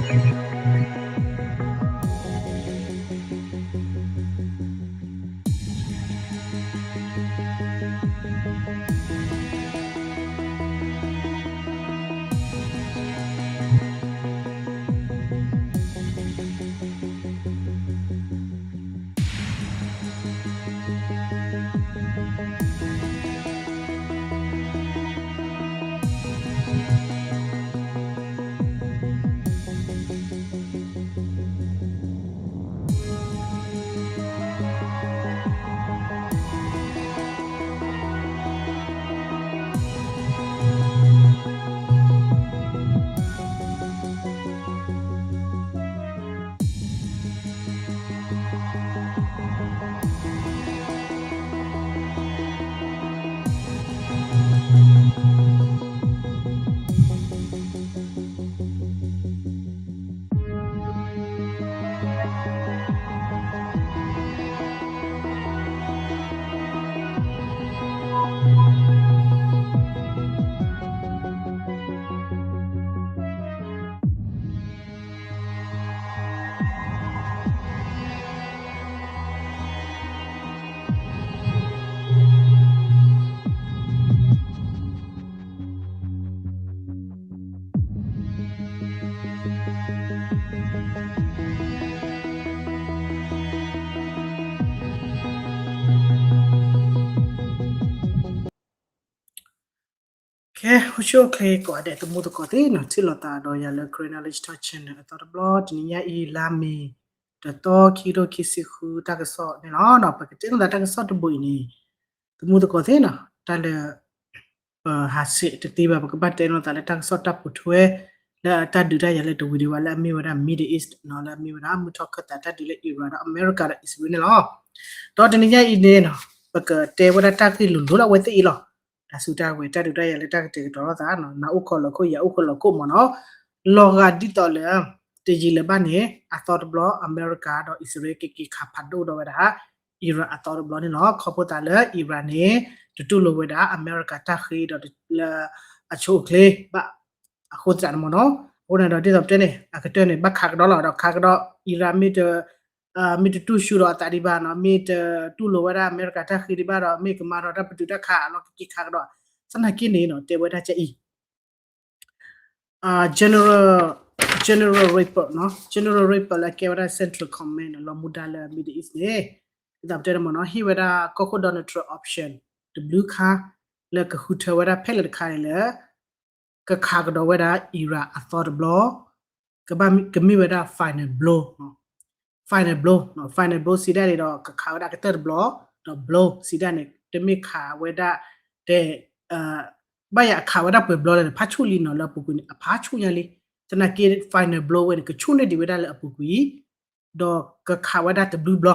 ကဲ အိၣ်ဆူၣ်အိၣ်ချ့ကိးဂၤဒဲး သမူသကိးသ့ၣ်နီၤ ထံၣ်လိာ်သးဒီးယၤလၢ Karen Knowledge Talk Channel အသီတဘျီ တနံၤညါအံၤ လါမ့ၤ တသီ ခံကထိခံဆံဃုတၢ်ကစီၣ်န့ၣ်လီၤ. ပကတဲလိာ်သးတၢ်ကစီၣ်တဘိအံၤန့ၣ် သမူသကိးသ့ၣ်နီၤ တၢ်လၢ ပဟးဆှဲးတသ့ဘၣ် ပကဘၣ်တဲလိာ်သးလၢတၢ်ကစီၣ်တၢ်ပိာ်ထွဲ လၢတၢ်ဒုးတၢ်ယၤလၢတဝံၤဒံးဘၣ် လၢအမ့ၢ်ဝဲဒၣ် Middle East နီၤ လၢအမ့ၢ်ဝဲဒၣ် မုၢ်ထီၣ်ခၢၣ်သးတၢ်ဒုးလၢ Iran ဒီးအမဲရကၤဒီးအံၣ်စရ့လးန့ၣ်လီၤ. ဒီးတနံၤညါအံၤန့ၣ်နီၤ ပကတဲဝဲဒၣ်တၢ်ဂ့ၢ်လိၤလိၤလၢအဝဲသ့ၣ်အံၤလီၤ. တၢ်စုတၢ်ဝဲၤ တၢ်ဒုးတၢ်ယၤလၢတၢ်ကတဲာ်ကတီၤလိာ်သးနီၤ နၤအိၣ်ခိးလီၤခိၣ် ယၤအိၣ်ခိးလီၤခိၣ်မ့ၢ်နီၤ လီၤဂာ်ဒ်သိးလၢ တယံာ်လၢၤဘၣ်န့ၣ် အသီတဘျီ အမဲရကၤဒီးအံၣ်စရ့လးကက့ၤခးဖးဒိၣ်ဒီးဝဲဒၣ် Iran အသီတဘျီန့ၣ်လီၤ. ခီဖျိသးလၢ Iran န့ၣ် တတူၢ်လိာ်ဝဲဒၣ်အမဲရကၤတၢ်ဃ့ဒီးလၢအဆိအချ့ဘၣ် အဃိသတးန့ၣ်မ့ၢ်နီၤ အဃိန့ၣ်ဒီးဒ်သိးပတဲန့ၣ် အကတၢၢ်န့ၣ် ဘၣ်ခးကဒီးလီၤ ဒီးခးကဒီး Iran မ့ၢ်တ မ့ၢ်တတူၢ်ဆူၣ်ဒီးအသးဒံးဘၣ်နီၤ မ့ၢ်တတူၢ်လိာ်ဝဲဒၣ်အမဲရကၤတၢ်ဃ့ဒံးဘၣ်ဒီး မ့ၢ်ကမၤဒီးတၢ်ပတုာ်တၢ်ခးအလီၢ်ကက့ၤခးကဒီး သနာ်က့န့ၣ်နီၤ တဲဝဲဒၣ်ကအံၤ General General Raper နီၤ General Raper လၢအကဲဝဲဒၣ် Central Command လီၤမူဒါလၢ Middle East န့ၣ် ဒ်သိးပတဲန့ၣ်မ့ၢ်နီၤ ဟ့ၣ်ဝဲဒၣ်ကီၢ်ခိၣ် Donald Trump option တဘျုးခါ လၢကဃုထၢဝဲဒၣ်ဖဲလဲၣ်တခါန့ၣ်လၢ ကခးကဒီးဝဲဒၣ် Iran အသီတဘျီ ကဘၣ်ကမ့ၢ်ဝဲဒၣ် final blow နီၤ final blow နီၤ final blow စံးဒၣ်န့ၣ်ဒီး ကခးဝဲဒၣ်အကတၢၢ်တဘျီ ဒီး blow စံးဒၣ်န့ၣ် တမ့ၢ်ခးဝဲဒၣ် တဲ ဘၣ်ယၤအခးဝဲဒၣ်ပှဲၤဘျီလဲၣ်န့ၣ် ဖးဆူၣ်လံနီၤ လၢအပူၤကွံာ်န့ၣ် အဖးဆူၣ်ညါလံ သနာ်က့ final blow ဝဲန့ၣ် ကဆူၣ်န့ၢ်ဒံးဝဲဒၣ်လၢအပူၤကွံာ် ဒီးကခးဝဲဒၣ်တဘျုးဘျီ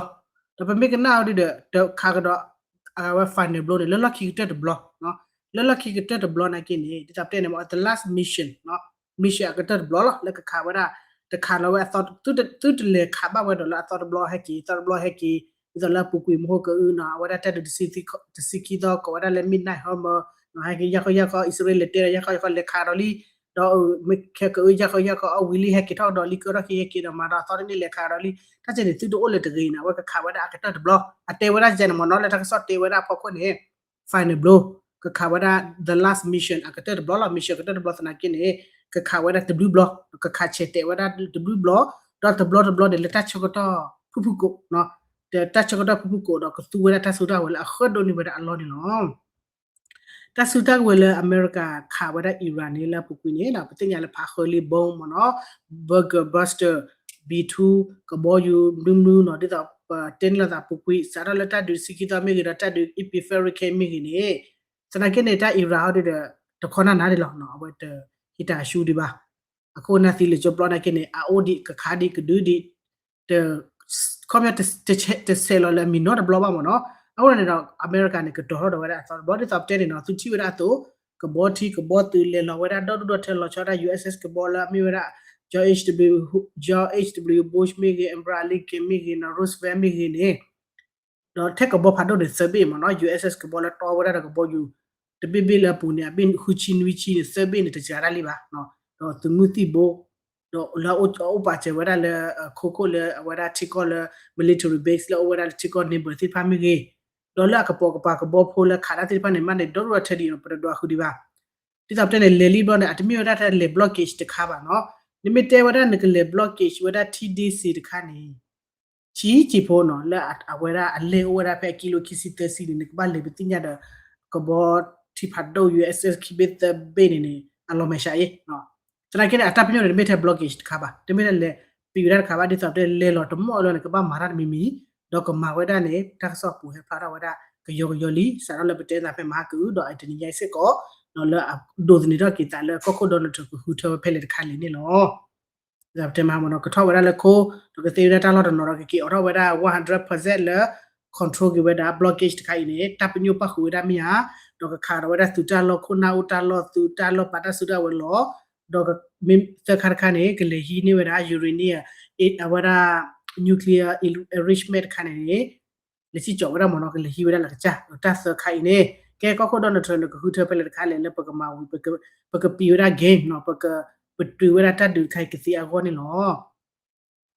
ဒီးပမ့ၢ်ကနၣ်အီၤဒ်ဒီး တခးကဒီး အဝဲ final blow န့ၣ် လၢလီၢ်ခံကတၢၢ်တဘျီ လၢလီၢ်ခံကတၢၢ်တဘျီနာ်က့န့ၣ် ဒ်သိးပတဲန့ၣ်မ့ၢ် the last mission နီၤ mission အကတၢၢ်တဘျီလီၤ လၢကခးဝဲဒၣ် တခးလီၤဝဲအသီ သုတလဲၤခးဘၣ်ဝဲဒီးလၢအသီတဘျီဟဲက့ၤ သီတဘျီဟဲက့ၤ ဒ်သိးလၢအပူၤကွံာ်မဟိကအုနီၤ အဝဲဒၣ်တၢ်ဒုးတဆံခံသီ ကိးဝဲဒၣ်လၢ midnight hammer နီၤ ဟဲက့ၤယၢ်ခီယၢ်ခီ အံၣ်စရ့လးတဲဒီး ယၢ်ခီယၢ်ခီလဲၤခးဒီးလံ ဒီးမ့ၢ်ခဲကအု ယၢ်ခီယၢ်ခီ အီၣ်ဝံၤလံ ဟဲက့ၤထီၣ်ကဒီးလံ ကၢထီၣ်ခံဟဲက့ၤဒီးမၤဒီးအသီတန့ၢ်လဲၤခးဒီးလံ တၢ်ကဲန့ၣ် သုတအိၣ်လၢတဂ့ၤနီၤ အဝဲကခးဝဲဒၣ်အကတၢၢ်တဘျီ အတဲဝဲဒၣ်ယဲန့ၣ်မ့ၢ်နီၤ လၢတၢ်ကစီၣ်တဲဝဲဒၣ်အဖီခိၣ်န့ၣ် final blow ကခးဝဲဒၣ် the last mission အကတၢၢ်တဘျီလီၤ mission အကတၢၢ်တဘျီသနာ်က့န့ၣ် ကခးဝဲဒၣ်တဘျုးဘျီ ကခးဆဲးတဲာ်ဝဲဒၣ်တဘျုးဘျီ ဒီးတဘျီတဘျီန့ၣ် လၢတၢ်ဆၢကတီၢ်ဖုၣ်ဖုၣ်ကိာ် တၢ်ဆၢကတီၢ်ဖုၣ်ဖုၣ်ကိာ်ဒီးကသူဝဲဒၣ်တၢ်စုတၢ်ဝဲၤလၢအဃၢဒိၣ်န့ၢ်ဝဲဒၣ်အလီၢ်န့ၣ်လီၤ. တၢ်စုတၢ်ဝဲၤလၢအမဲရကၤခးဝဲဒၣ် Iran န့ၣ် လၢအပူၤကွံာ်န့ၣ် ပသ့ၣ်ညါလၢဖးဃၢလံ bomb မ့ၢ်နီၤ Bunker Buster B two ကဘီယူၤမနုၤမနုၤနီၤ ဒ်သိးပတဲန့ၢ်လိာ်သးပူၤကွံာ် စးထီၣ်လၢတၢ်ဒုးတဆံခံသီမ့ၢ်ဂ့ၤဒီး တၢ်ဒုး Epic Hurricane မ့ၢ်ဂ့ၤန့ၣ် သနာ်က့န့ၣ် တၢ် Iran ဟီဒ်ဒီး တခီနၢ်နၢ်ဒံးလီၤ အဝဲတဟံးတၢ်အရှုံးဒံးဘၣ် အဃိနၢ်သံလၢကၠိပျီ နာ်က့န့ၣ် အအိၣ်ဒံး ကခးဒံး ကဒုဒံး ခီပညီ တဆဲးလီၤလၢအမံၤနီတဘျီဘၣ်မ့ၢ်နီၤ အဃိန့ၣ်ဒီး အမဲရကၤန့ၣ် ကတီၤထီၣ်ဒီးဝဲဒၣ်အသီတဘျီ ဒ်သိးပတဲန့ၣ်နီၤ သုထံၣ်ဝဲဒၣ်အသိး ကဘီထံကဘီသုးလဲၤလီၤဝဲဒၣ် ဒီဒူၣ်ဒီထၢ လီၤဆီဒၣ် USS ကဘီလၢအမ့ၢ်ဝဲဒၣ် George H W George H W Bush မ့ၢ်ဂ့ၤ Abraham Lincoln မ့ၢ်ဂ့ၤနီၤ Roosevelt မ့ၢ်ဂ့ၤန့ၣ် ဒီးထဲကဘီဖးဒိၣ်န့ၣ် သၢဘ့ၣ်မ့ၢ်နီၤ USS ကဘီလၢတီဝဲဒၣ်ဒီးကဘီယူၤ တဘ့ၣ်ဘ့ၣ်လၢအပူၤန့ၣ် အဘ့ၣ်ဃုဆံနွံဆံန့ၣ် သၢဘ့ၣ်န့ၣ် တစှၤတၢ်လံဘၣ် ဒီးသုးမုၢ်သံၣ်ဘိ ဒီးလၢအအိၣ်ပာ်စၢၤဝဲဒၣ်လၢ ခိခိၣ်လၢအဝဲဒၣ်ထံကီၢ်လၢ military base လၢအိၣ်ဝဲဒၣ်လၢထံကီၢ် neighbor သ့ၣ်တဖၣ်မ့ၢ်ဂ့ၤ, ဒီးလၢအကပိာ်ကပၤကဘီဖိလၢခးတၢ်သ့ၣ်တဖၣ်န့ၣ် မ့ၢ်န့ၣ် ဒီရူၢ်ထၢဒံး ပတဒွးဃုာ်ဒံးဘၣ်. ဒ်သိးပတဲန့ၣ် လဲၤလံဘျီန့ၣ် အတမ့ၢ်ဝဲဒၣ်တၢ်လဲၤ blockage တခါဘၣ်နီၤ. နမ့ၢ်တဲဝဲဒၣ်နကလဲၤ blockage ဝဲဒၣ်ထံဒ့စ့တခါန့ၣ် ဆံးဆံးဖိနီၤ လၢအဝဲဒၣ်အလဲၢ်အိၣ်ဝဲဒၣ်ဖဲအကံလိခံဆံသၢဆံန့ၣ် နကဘၣ်လဲၤပသ့ၣ်ညါဒီး ကဘီထံဖးဒိၣ် ယူၢ်အဲၣ်အဲၣ် ခံဘ့ၣ်သၢဘ့ၣ်န့ၣ်န့ၣ် အလီၤမဲာ်ဆှးအံၤ သနာ်က့န့ၣ် အတၢ်ပညိၣ်န့ၣ် တမ့ၢ်ထဲ blockage တခါဘၣ်, တမ့ၢ်ထဲလဲၤပံးဝဲဒၣ်တခါဘၣ်, ဒ်သိးပတဲလဲၤလီၤတမီၢ်လၢန့ၣ် ကဘၣ်မၤတၢ်တမံၤမံၤ, ဒီးကမၤဝဲဒၣ်န့ၣ် တၢ်ကစီၣ်ပူၤဟဲဖျါထီၣ်ဝဲဒၣ်ကယီကယီလံ, စးထီၣ်လၢပတဲသးဖဲမဟါကအုၣ် ဒီးအတနံၤညါအံၤစ့ၢ်ကီး လၢအဒိးသန့ၤထီၣ်က့ၤသးလၢကီၢ်ခိၣ် Donald Trump ကဃုထၢဝဲဖဲလဲၣ်တခါလဲၣ်န့ၣ်လီၤ. ပတဲမဟါမ့ၢ်နီၤ ကထီၣ်ဝဲဒၣ်လၢခိ, ဒီးကသ့ဝဲဒၣ်တၢ်လီၢ်တနီၤဒီး ကက့ၤအိးထီၣ်ဝဲဒၣ် one hundred percent လၢ control က့ၤဝဲဒၣ် blockage တခါအံၤန့ၣ် တၢ်ပညိၣ်ပၣ်ဃုာ်ဝဲဒၣ်မ့ၢ်ဧါ, ဒီးကခးဒီးဝဲဒၣ်သုးတၢ်လီၢ်ခိၣ်နၢ်အိၣ်တၢ်လီၢ် သုးတၢ်လီၢ်ပာ်တၢ်စုကဝဲၤလီၤ, ဒီးမ့ၢ်သၢခါတခါန့ၣ် ကလဲၤဟံးန့ၢ်ဝဲဒၣ် uranium အဝဲဒၣ် nuclear enrichment တခါန့ၣ်န့ၣ် လဲၤစံၣ်ကၠီးဝဲဒၣ်မ့ၢ်နီၤ ကလဲၤဟံးဝဲဒၣ်လၢကစၢ်, ဒီးတၢ်သၢခါအံၤန့ၣ် ကဲကီၢ်ခိၣ် Donald Trump န့ၣ် ကဃုထၢဖဲလဲၣ်တခါလဲၣ်လၢပကမၤဝံၤ ပကပံးဝဲဒၣ် game နီၤ, ပကပတုာ်ဝဲဒၣ်တၢ်ဒုးတခါအံၤကသ့အဂီၢ်န့ၣ်လီၤ.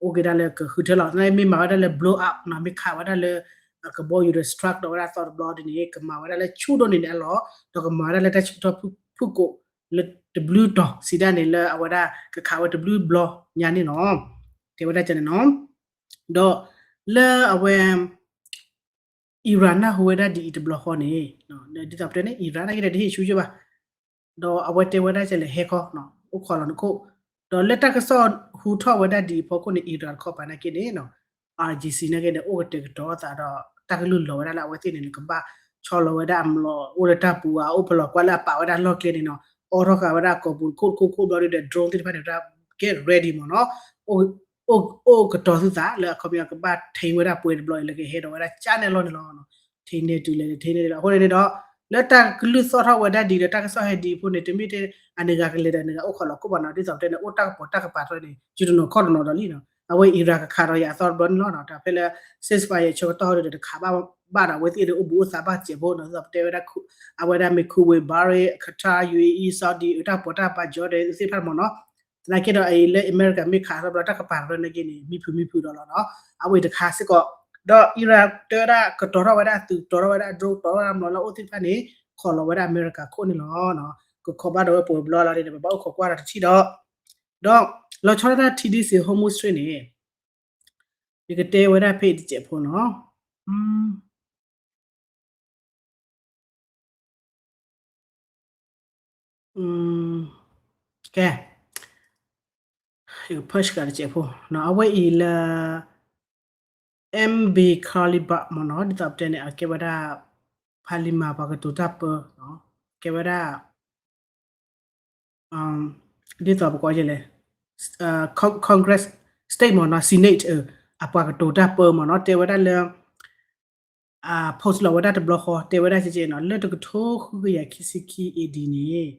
အိၣ်က့ၤဒၣ်လၢကဃုထၢလီၤ. သနာ်က့မ့ၢ်မၤဝဲဒၣ်လၢ blow up နီၤ, မ့ၢ်ခးဝဲဒၣ်လၢ ကဘီယူၤဒီး struck ဒီးဝဲဒၣ်သီတဘျီဒ်န့ၣ် ကမၤဝဲဒၣ်လၢဆူၣ်ဒိၣ်န့ၢ်န့ၣ်အလီၢ်, ဒီးကမၤဝဲဒၣ်လၢတၢ်ဆၢကတီၢ်ဖုၣ်ကိာ်လၢတဘျုးတီၤ စံးဒၣ်န့ၣ် လၢအဝဲဒၣ်ကခးဝဲတဘျုးဘျီညါန့ၣ်လီၤ. တဲဝဲဒၣ်န့ၣ်နီၤ, ဒီးလၢအဝဲ Iran နၢ်ဟူဝဲဒၣ်ဒ်အံၤတဘျီဃီန့ၣ်, ဒ်သိးပတဲန့ၣ် Iran နာ်က့ဒီးတဟ့ၣ်ဆူယဲၢ်ဘၣ်, ဒီးအဝဲတဲဝဲဒၣ်ကလဲၤဟဲခီ, အိၣ်ခိးလီၤနခိၣ်, ဒီးလၢတၢ်ကစီၣ်ဟူထီၣ်ဝဲဒၣ်ဒ်အံၤအဖီခိၣ်န့ၣ် Iran တခီပၤနာ်က့န့ၣ် IRGC နာ်က့န့ၣ် အိၣ်ကတဲာ်ကတီၤသးဒီး တၢ်ကလုၢ်လီၤဝဲဒၣ်လၢအဝဲသ့ၣ်န့ၣ် ကဘၣ်ဆီလီၤဝဲဒၣ်အမျိာ် အိၣ်လၢတၢ်ပူၤဧါ အိၣ်ပလီၢ်ကွၢ်လၢအပာ်ဝဲဒၣ်လီၢ်ကျဲန့ၣ်နီၤ, အိးထီၣ်ဃာ်ဝဲဒၣ်ကိာ်ပူၤတခိၣ်တခိၣ်ခိၣ်ဘျီဒီး drone သ့ၣ်တဖၣ်န့ၣ် get ready မ့ၢ်နီၤ, အိၣ်ကတီၤသုသးလၢအခီပညီကဘၣ်ထံဝဲဒၣ်ပှဲၤတဘျီအံၤလၢကဟဲဒီးဝဲဒၣ်ကၠၢ်နဲၣ်လီၢ်န့ၣ်လီၤ. ထံန့ၢ်တုၤလဲၣ် ထံန့ၢ်တုၤလဲၣ် အဃိန့ၣ်န့ၣ်ဒီး လၢတၢ်ကလုၢ်သီၣ်ထီၣ်ဝဲဒၣ်ဒ်ဒီးတၢ်ကစီၣ်ဟဲဒ်အံၤအဖီခိၣ်န့ၣ် တမ့ၢ်ထဲအနဂၤကလဲၤဒီးနဂၤအိၣ်ခိးလီၤခိၣ်ဘၣ်နီၤ, ဒ်သိးပတဲန့ၣ် အိၣ်တၢ်ကပီၤတၢ်ကပၤတဖၣ်န့ၣ် ယတနီၤခီၣ်တနီၤဒီးလံနီၤ, အဝဲ Iran ကခးဒီးယၤအသီတဘျီန့ၣ်လီၤ. တၢ်ဖဲလၢ ceasefire ဆၢကတီၢ်ဒီးတခးဘၣ်ဘၣ်ဒီး အဝဲသ့ၣ်ဒီးအိၣ်ဘူးအိၣ်သးဘၣ်စဲးဖိနီၤ, ဒ်သိးပတဲဝဲဒၣ် အဝဲဒၣ်မ့ၢ် Kuwait, Bahrain, Qatar, UAE, Saudi တၢ်ပီးတၢ်ပာ် Jordan သ့ၣ်တဖၣ်မ့ၢ်နီၤ, သနာ်က့ဒီးအံၤလၢအမဲရကၤမ့ၢ်ခးအသီတဘျီ တၢ်ကပၤတဖၣ်နာ်က့န့ၣ် မံဖုးမံဖုးဒီးလီၤနီၤ, အဝဲတခါစ့ၢ်ကီး, ဒီး Iran တဲဝဲဒၣ်ကတီၤထီၣ်ဝဲဒၣ်သုး တီၤထီၣ်ဝဲဒၣ် drone တီၤထီၣ်ဝဲဒၣ်မျိာ်လၢအိၣ်သ့ၣ်တဖၣ်န့ၣ် ခိးလီၤဝဲဒၣ်အမဲရကၤခိၣ်န့ၣ်လီၤ. ကခိးဘၣ်ဒီးဝဲပှဲၤဘျီလီၤန့ၣ် ပဘၣ်အိၣ်ခိးကွၢ်ဒီးတထံၣ်ဒီး, ဒီးလီၤဆီဒၣ်တၢ်ထံဒ့စ့ Hormuz Strait န့ၣ် ယကတဲဝဲဒၣ်ဖဲအံၤတစဲးဖိနီၤ, ကဲ, ယကဖၢၣ်စှၤတစဲးဖိ, အဝဲအံၤလၢ MB Kalibak မ့ၢ်နီၤ, ဒ်သိးပတဲန့ၣ် အကဲဝဲဒၣ် ဖးလံာ်မၤပှၤကတိၤတၢ်ပၢ, ကဲဝဲဒၣ် ဒ်သိးပကိးလဲၣ်, Congress, state မ့ၢ်နီၤ, Senate အပှၤကတိၤတၢ်ပၢမ့ၢ်နီၤ, တဲဝဲဒၣ်လၢ post လီၤဝဲဒၣ်တဘျီဃီ တဲဝဲဒၣ်ကဲကဲနီၤ, လၢတကထိဃုကယၤခံဆံခံ A D န့ၣ်,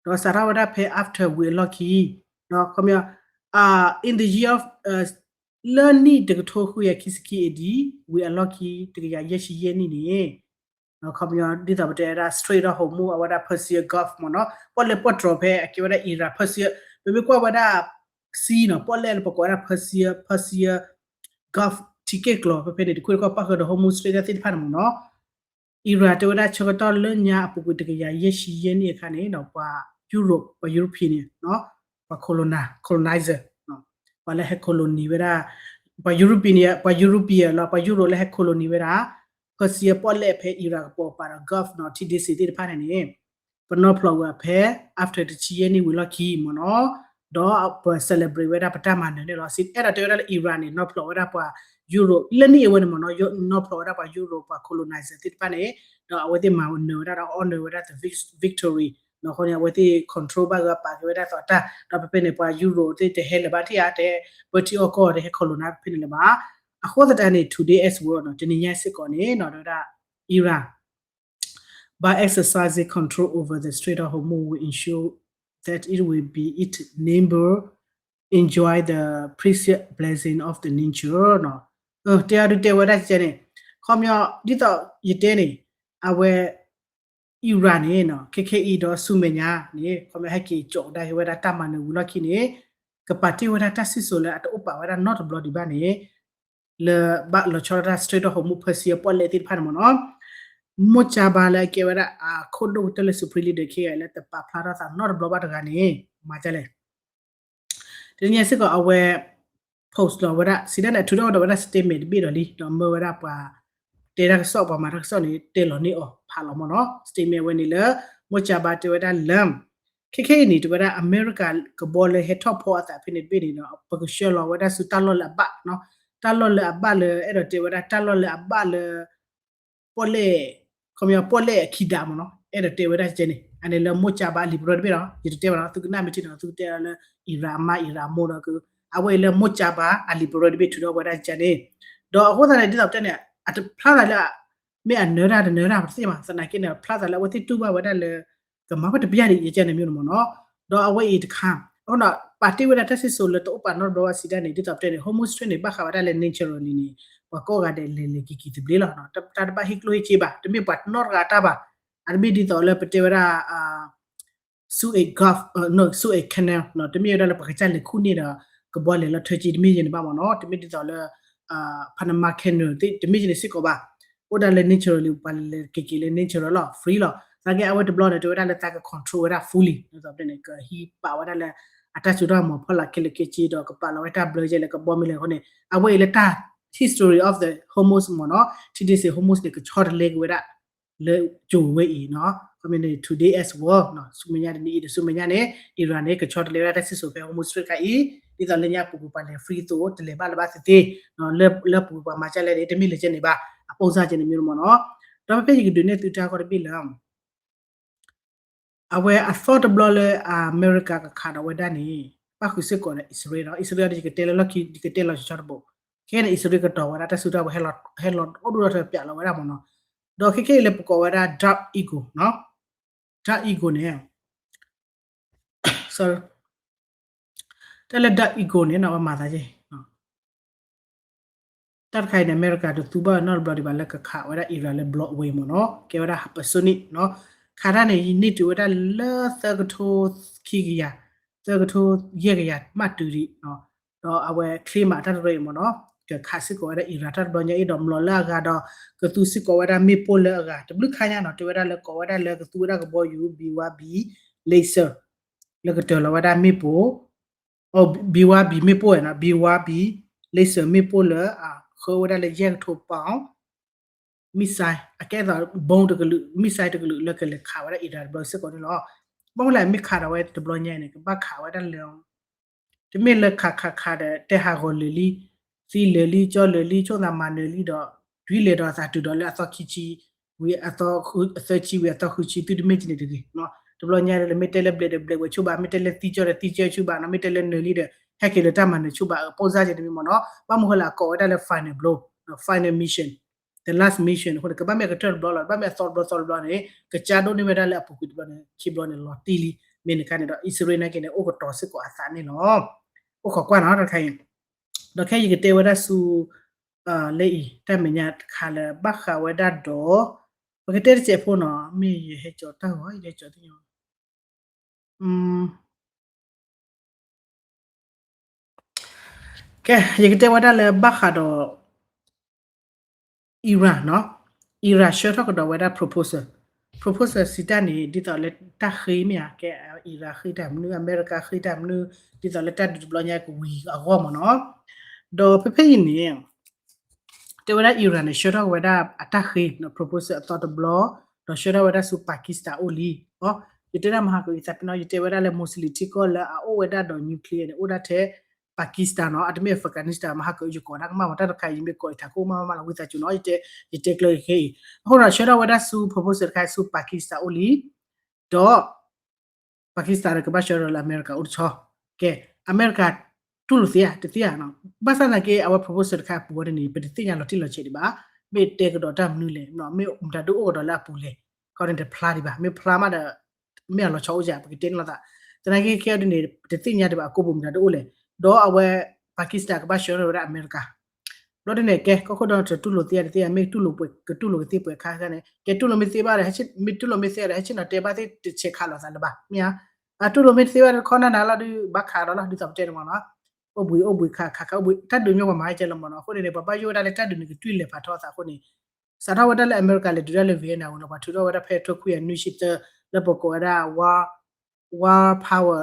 ဒီးစးထီၣ်ဝဲဒၣ်ဖဲ after ဝံၤအလီၢ်ခံ, ခီပညီ in the year of, လၢနံၣ်တကထိဃုကယၤခံဆံခံ A D ဝံၤအလီၢ်ခံ တကယၤယဲၢ်ဆံယဲၢ်နံၣ်န့ၣ် ခီပညီ ဒ်သိးပတဲဝဲဒၣ် Strait of Hormuz အဝဲဒၣ် Persian Gulf မ့ၢ်နီၤ, ပီၣ်လဲၣ်ပီၣ်တြီၤဖဲအကဲဝဲဒၣ် Iran Persian, ပမ့ၢ်ကွၢ်ဝဲဒၣ် sea နီၤ, ပီၣ်လဲၣ်လၢပကိးဝဲဒၣ် Persian, Persian Gulf ထံက့ၢ်ကျီၤ ဖဲဖဲန့ၣ် တခွ့ၣ်တခီၣ်ပၣ်ဃုာ်ဒီး Hormuz Strait သ့ၣ်တဖၣ်န့ၣ်မ့ၢ်နီၤ, Iran တဲဝဲဒၣ်ဆၢကတီၢ်လၢညါအပူၤကွံာ်တကယၤယဲၢ်ဆံယဲၢ်နံၣ်အခါန့ၣ်ဒီး ပှၤ Europe, ပှၤ European န့ၣ်, ပှၤ colonial, colonizer, ပှၤလၢဟဲ colony ဝဲဒၣ်, ပှၤ European န့ၣ်, ပှၤ European လီၤ, ပှၤ Europe လၢဟဲ colony ဝဲဒၣ် Persian ပီၣ်လဲၣ်ဖဲ Iran ကပိာ်ပာ်ဒီး Gulf နီၤ, ထံဒ့စ့သ့ၣ်တဖၣ်န့ၣ်န့ၣ်, ပနီၢ်ဖျိးဝဲဖဲ after တဆံယဲၢ်နံၣ်ဝံၤလီၢ်ခံမ့ၢ်နီၤ, ဒီးပ celebrate ဝဲဒၣ်ပတၢ်မၤနၢၤန့ၣ်လီၤ. စံးအဲၣ်ဒိးတဲဝဲဒၣ်လၢ Iran န့ၣ် နီၢ်ဖျိးဝဲဒၣ်ပှၤ Europe လၢနံၣ်အဝဲန့ၣ်မ့ၢ်နီၤ, နီၢ်ဖျိးဝဲဒၣ်ပှၤ Europe ပှၤ colonizer သ့ၣ်တဖၣ်န့ၣ်, ဒီးအဝဲသ့ၣ်မၤနၢၤဝဲဒၣ်ဒီး honor ဝဲဒၣ် the vic-, victory နီၤ, အဃိန့ၣ် အဝဲသ့ၣ် control ဘၣ်ဂၢၢ်ပာ်က့ၤဝဲဒၣ်သိးတၢ်, ဒီးဖဲဖဲန့ၣ် ပှၤ Europe သ့ၣ်တဟဲလၢၤဘၣ်ထံၣ်ဧါ, တဟဲပၢထံအီၣ်ကီၢ် တဟဲ colonize ဖဲန့ၣ်လၢၤဘၣ်. အဃိသတးန့ၣ် today as well နီၤ, တနံၤညါစ့ၢ်ကီးန့ၣ်နီၤ, တဲဝဲဒၣ် Iran by exercising control over the Strait of Hormuz will ensure that it will be its neighbor enjoy the precious blessing of the nature နီၤ. တဲအဒုးတဲဝဲဒၣ် ကဲန့ၣ်, ခီပညီ ဒ်သိးယတဲန့ၣ်, အဝဲ Iran န့ၣ်နီၤ, ခဲခဲအံၤဒီးဆူမဲာ်ညါန့ၣ် ခီပညီဟဲက့ၤကၠီးကဒါက့ၤဝဲဒၣ်တၢ်မၤနၢၤဝံၤလီၢ်ခံန့ၣ်, က ကပာ်တ့ၢ်ဝဲဒၣ်တၢ်စံၣ်စိၤလၢအတအိၣ်ပာ်ဝဲဒၣ်နီတဘျီဒံးဘၣ်န့ၣ် လၢဘၣ်လီၤဆီဒၣ်တၢ် Strait of Hormuz ဖၢစံအပီၣ်လဲၣ်သ့ၣ်တဖၣ်န့ၣ်မ့ၢ်နီၤ, မိၢ်ကၠါဘါလၢအကဲဝဲဒၣ်အခိၣ်ဒိၣ်ကတၢၢ်လၢ Supreme Leader ခဲအံၤလၢတပာ်ဖျါထီၣ်သးနီတဘျီဘၣ်တဂၤန့ၣ် မၤဒ်လဲၣ် တနံၤညါစ့ၢ်ကီးအဝဲ post လီၤဝဲဒၣ် စံးဒၣ်န့ၣ် ထုးထီၣ်ဝဲဒၣ် statement တဘ့ၣ်ဒီးလံ ဒီးမၢဝဲဒၣ်ပှၤ တဲတၢ်ကစီၣ် ပှၤမၤတၢ်ကစီၣ်န့ၣ် တဲလီၤန့ၢ်အီၤဖးလီၤမ့ၢ်နီၤ, statement ဝဲန့ၣ်လၢ မိၢ်ကၠါဘါတဲဝဲဒၣ်လၢ ခဲခဲအံၤန့ၣ် တဲဝဲဒၣ်အမဲရကၤကဘီလၢဟဲထီၣ်ဖီအသးဖဲန့ၣ်တဘ့ၣ်န့ၣ်ဒီး ပကဆှၢလီၤဝဲဒၣ်ဆူတၢ်လီၢ်လၢအဘၣ်နီၤ, တၢ်လီၢ်လၢအဘၣ်လၢ အဲၣ်ဒိးတဲဝဲဒၣ်တၢ်လီၢ်လၢအဘၣ်လၢ ပီၣ်လဲၣ် ခီပညီပီၣ်လဲၣ်အခံဒးမ့ၢ်နီၤ, အဲၣ်ဒိးတဲဝဲဒၣ်ကဲန့ၣ် အန့ၣ်လၢမိၢ်ကၠါဘါအလံာ်ပရၢတဘ့ၣ်လီၤ, ယတတဲဘၣ်နီၤ, သုကနၣ်မ့ၢ်ထံနီၤ သုကတဲလၢ Iran အမါ Iran အမိၢ်ဒီးက အဝဲအံၤလၢမိၢ်ကၠါဘါအလံာ်ပရၢတဘ့ၣ်ထုးထီၣ်ဝဲဒၣ်ကဲန့ၣ်, ဒီးအဃိသတးန့ၣ် ဒ်သိးပတဲန့ၣ် အတဖျါသးလၢ မ့ၢ်အနၢတၢ်တနၢတၢ်ပတသ့ၣ်ညါဘၣ်, သနာ်က့န့ၣ် ဖျါသးလၢအဝဲသ့ၣ်တူၢ်ဘၣ်ဝဲဒၣ်လၢ ကမၤဝဲတပျၢ်ဒံးယကဲန့ၣ်မ့ၢ်နီၤမ့ၢ်နီၤ, ဒီးအဝဲအံၤတခါ အဃိဒီး ပာ်တ့ၢ်ဝဲဒၣ်တၢ်စံၣ်စိၤလၢတအိၣ်ပာ်နီတဘျီဘၣ်စံးဒၣ်န့ၣ် ဒ်သိးပတဲန့ၣ် Hormuz Strait န့ၣ် ဘၣ်ဃးဝဲဒၣ်လၢ naturally န့ၣ် ပှၤကိးဂၤဒဲးလဲၤလဲၤက့ၤက့ၤသဘျ့လီၤ, တၢ်တဘၣ်ဟ့ၣ်ကျိဟ့ၣ်စ့ဘၣ်, တမ့ၢ်ပှၤနီတဂၤအတၢ်ဘၣ်, အတမ့ၢ်ဒ်သိးလၢပတဲဝဲဒၣ် Suez Gulf, Suez Canal နီၤ, တမ့ၢ်ဝဲဒၣ်လၢပှၤကစၢ်လဲၤခူၣ်န့ၢ်ဒီး ကဘီလဲၤလီၤထၢက့ၤ တမ့ၢ်ယဲန့ၣ်ဘၣ်မ့ၢ်နီၤ, တမ့ၢ်ဒ်သိးလၢ Panama Canal တမ့ၢ်ယဲန့ၣ်စ့ၢ်ကီးဘၣ်, အိၣ်ဒၣ်လၢ naturally ပှၤလဲၤက့ၤက့ၤလၢ natural လီၤ free လီၤ, သနာ်က့အဝဲတဘျီန့ၣ် တဲဝဲဒၣ်လၢသးက control ဝဲဒၣ် fully ဒ်သိးပတဲန့ၣ် ကဟံးပာ်ဝဲဒၣ်လၢ အတၢ်စိတၢ်ကမီၤဖီလာ်ခဲလၢာ်ခဲဆ့ဒီး ကပာ်လီၤဝဲတၢ်ဘျၢယဲလၢကဘီမ့ၢ်လဲၤအဃိန့ၣ် အဝဲအံၤလၢတၢ် history of the Hormuz မ့ၢ်နီၤ, ထံဒ့စ့ Hormuz န့ၣ် ကဆီတလဲက့ၤဝဲဒၣ် လၢကၠိဝဲအံၤနီၤ, ခီမ့ၢ်န့ၣ် today as well ဆူမဲာ်ညါတနံၤအံၤဒီးဆူမဲာ်ညါန့ၣ် Iran န့ၣ် ကဆီတလဲဝဲဒၣ်တၢ်စံၣ်စိၤဖဲ Hormuz Strait ခါအံၤ, ဒ်သိးလၢညါပူၤကွံာ်ပှၤလဲၤ free အသိး တလဲၤဘၣ်လၢၤဘၣ်သ့သ့, လၢပူၤကွံာ်ပှၤမၤကၢ်လဲၣ်န့ၣ် တမ့ၢ်လၢကဲန့ၣ်ဘၣ်, အပိၢ်စၢ်ကဲန့ၣ်မ့ၢ်မ့ၢ်နီၤ, ဒီးဖဲဖဲယကဒုးနဲၣ်သုတၢ်ဂီၢ်တဘ့ၣ်လၢ အဝဲအသီတဘျီလၢအမဲရကၤကခးဒီးဝဲဒၣ်န့ၣ် ဘၣ်ဃုာ်စ့ၢ်ကီးဒီးအံၣ်စရ့လးနီၤ, အံၣ်စရ့လးဒီးယကတဲလၢလီၢ်ခံ ယကတဲလီၤဆီဆီတဘိ, ခဲန့ၣ် အံၣ်စရ့လးကတီၤဝဲဒၣ်တၢ်စုတၢ်ဝဲၤ ဟဲလီၤအိၣ်ဒိၣ်ထီၣ်တပျးလီၤဝဲဒၣ်မ့ၢ်နီၤ, ဒီးခဲခဲအံၤလၢပကိးဝဲဒၣ် Dark Eagle နီၤ, Dark Eagle န့ၣ် တၢ်လၢ Dark Eagle န့ၣ်နီၤ ပမၤသးက့ တၢ်တခါအံၤန့ၣ် အမဲရကၤတသူဘၣ်နီတဘျီဒံးဘၣ်လၢကခးဝဲဒၣ် Iran လၢ block ဝဲမ့ၢ်နီၤ, ကဲဝဲဒၣ် hypersonic နီၤ, ခးတၢ်န့ၣ် ယန့ၢ်တုၤဝဲဒၣ်လၢသၢကထိခံကယၤ, သၢကထိယဲၢ်ကယၤမးတုၤဒံး, ဒီးအဝဲ claim မးတၢ်တရၢအံၤမ့ၢ်နီၤ, ကခးစ့ၢ်ကီးဝဲဒၣ် Iran တၢ်တဘျီညါအံၤဒီး မျိာ်လၢအဂၤဒီး ကသူစ့ၢ်ကီးဝဲဒၣ်မ့ၣ်ပိၢ်လၢအဂၤ တဘျုးခါညါနီၤ, တဲဝဲဒၣ်လၢကိးဝဲဒၣ်လၢကသူဝဲဒၣ်ကဘီယူၤ B one B laser လၢကတၢၢ်လီၤဝဲဒၣ်မ့ၣ်ပိၢ် B one B မ့ၣ်ပိၢ်နီၤ, B one B laser မ့ၣ်ပိၢ်လၢ ဃုဝဲဒၣ်လၢယဲၢ်ကထိပီၣ် missile အကဲသိး bomb တကလုာ် missile တကလုာ်လၢကလဲၤခးဝဲဒၣ် Iran တဘျီစ့ၢ်ကီးန့ၣ်လီၤ. ဘၣ်မနုၤလဲၣ် မ့ၢ်ခးဒီးဝဲတဘျီညါအံၤန့ၣ် ကဘၣ်ခးဝဲဒၣ်လၢ တမ့ၢ်လၢခးခးခးဒီး တဲဟးဂီၤလၢာ်လံ, သံလၢာ်လံ, ကၠီလၢာ်လံ, ဆိၣ်သးမၤနၢၤလံဒီး ဒွံလဲၤဒီးသးတုၤဒီးလၢအသီခံဆံ ဝံၤအသီ အသၢဆံဝံၤအသီဃုဆံ သုတမ့ၢ်ကန့ၣ်တဂ့ၤ. တဘျီညါဒီး မ့ၢ်တဲလၢဘျဲးဒီးဘျဲးဝဲဆိဘၣ်, မ့ၢ်တဲလၢသံကၠီဒီးသံကၠီဆိဘၣ်နီၤ, မ့ၢ်တဲလၢနၢၤလံဒီး ဟဲက့ၤလၢတၢ်မၤနၢၤဆိဘၣ် အပိၢ်စၢ်ကန့ၣ်မ့ၢ်နီၤ. ဘၣ်မနုၤဃိလၢအကိးဝဲဒၣ်လၢ final blow, final mission, the last mission အဃိန့ၣ် ကဘၣ်မ့ၢ်အကတၢၢ်တဘျီလီၤ, ဘၣ်မ့ၢ်အသီတဘျီသီတဘျီန့ၣ် ကကၠါဒိၣ်န့ၢ်ဝဲဒၣ်လၢအပူၤကွံာ်တဘျီန့ၣ် ခံဘျီန့ၣ်လီၤတံၢ်လံ. မ့ၢ်န့ၣ်ခါန့ၣ်ဒီး အံၣ်စရ့လးနာ်က့န့ၣ် အိၣ်ကတီၤစ့ၢ်ကီးအသးန့ၣ်လီၤ. အိၣ်ခိးကွၢ်နီၤတခါအံၤ, ဒီးခဲအံၤယကတဲဝဲဒၣ်ဆူ လၢအံၤ တၢ်မဲာ်ညါတခါလၢဘၣ်ဃးဝဲဒၣ်ဒီး ပကတဲတစဲးဖိနီၤ, မ့ၢ်ယဟဲကၠီၤတၢ်ဂီၤ ယဟဲကၠီၤသ့ၣ်ညါ ကဲ ယကတဲဝဲဒၣ်လၢဘၣ်ဃးဒီး Iran နီၤ, Iran ဆှၢထီၣ်ကဒီးဝဲဒၣ် proposal, proposal စံးတၢ်န့ၣ် ဒ်သိးလၢတၢ်ဃ့မ့ၢ်ဧါ, ကဲ Iran ဃ့တၢ်မနုၤ, အမဲရကၤဃ့တၢ်မနုၤ, ဒ်သိးလၢတၢ်ဒုးတဘျီညါကဝံၤအဂီၢ်မ့ၢ်နီၤ. ဒီးဖဲဖဲအံၤန့ၣ် တဲဝဲဒၣ် Iran န့ၣ် ဆှၢထီၣ်ဝဲဒၣ်အတၢ်ဃ့ proposal အသီတဘျီ, ဒီးဆှၢထီၣ်ဝဲဒၣ်ဆူ Pakistan အိၣ်လံ. ယတဲဒၣ်မဟါကၢအံၤသးပ့ၤနီၤ, ယတဲဝဲဒၣ်လၢ Muslim ထံကီၢ်လၢအအိၣ်ဝဲဒၣ်ဒီး nuclear န့ၣ် အိၣ်ဒၣ်ထဲ Pakistan နီၤ, အတမ့ၢ် Afghanistan မဟါကၢအံၤ ယကိးတၢ်ကမၣ်ဝဲတၢ်တခါအံၤ ယမ့ၢ်ကိးအံၤထးခိၣ်မးမးလီၤ ဝံသးစူၤနီၤ, ယတဲကျၢၤခဲအံၤ. အဃိဒီးဆှၢထီၣ်ဝဲဒၣ်ဆူ proposal တခါဆူ Pakistan အိၣ်လံ, ဒီး Pakistan ဒီးကဘၣ်ဆှၢထီၣ်လၢအမဲရကၤအိၣ်တဆီ, ကဲ အမဲရကၤတူၢ်လိာ်သ့ဧါ တသ့ဧါနီၤ, ဘၣ်ဆၣ်သနာ်က့ အဝဲ proposal တခါအပူၤဝဲဒၣ်န့ၣ် ပတသ့ၣ်ညါလီၤတံၢ်လီၤဆဲးဒံးဘၣ်, မ့ၢ်တဲကဒီးတၢ်မနုၤလဲၣ်, မ့ၢ်မတၤဒုးအိၣ်ကဒီးလၢအပူၤလဲၣ်, ခီန့ၣ်တဖျါဒံးဘၣ်, မ့ၢ်ဖျါမးဒီး မ့ၢ်အလီၤဆီအိၣ်ယၤ ပကတဲန့ၣ်လီၤသး, သနာ်က့ခဲအံၤဒ်န့ၣ် ပတသ့ၣ်ညါဒံးဘၣ်အကိာ်ပူၤမတၤဒုးအိၣ်လဲၣ်, ဒီးအဝဲ Pakistan ကဘၣ်ဆှၢထီၣ်ဝဲဒၣ်အမဲရကၤ ဘျီဒ်န့ၣ် ကဲ ကီၢ်ခိၣ်ဒီတတူၢ်လိာ်သ့ဧါတသ့ဧါ, မ့ၢ်တူၢ်လိာ်ပှဲၤ ကတူၢ်လိာ်ကသ့ပှဲၤခါခါန့ၣ် ကဲတူၢ်လိာ်မ့ၢ်သ့ဘၣ်ဒီး မ့ၢ်တူၢ်လိာ်မ့ၢ်သ့ဒီး ဟဲဆ့ၣ်နီၤတဲဘၣ်သ့ၣ်တဆဲးခးလိာ်သးလၢၤဘၣ်, မ့ၢ်ဧါ, အတူၢ်လိာ်မ့ၢ်တသ့ဘၣ်တခီနၢ်နၤလီၤဒုး ဘၣ်ခးဒီးလီၤ ဒ်သိးပတဲန့ၣ်မ့ၢ်နီၤ, အိၣ်ဘှံးအိၣ်ဘှံးခးခးခးအိၣ်ဘှံး တၢ်ဒုးမ့ၢ်ပှၤမၤဟဲကဲလီၤမ့ၢ်နီၤ, အဃိန့ၣ်န့ၣ် ပဘၣ်ယိၣ်ဝဲဒၣ်လၢတၢ်ဒုးန့ၣ် ကတွံၢ်လဲၤဖးထီအသးအဃိန့ၣ် စးထီၣ်ဝဲဒၣ်လၢအမဲရကၤလဲၤဒုးတၢ်လၢ Vietnam ဝံၤလီၤ ပှၤထုးထီၣ်ဝဲဒၣ်ဖဲ တကထိခွံကယၤနွံဆံသၢ လၢပကိးဝဲဒၣ် One Power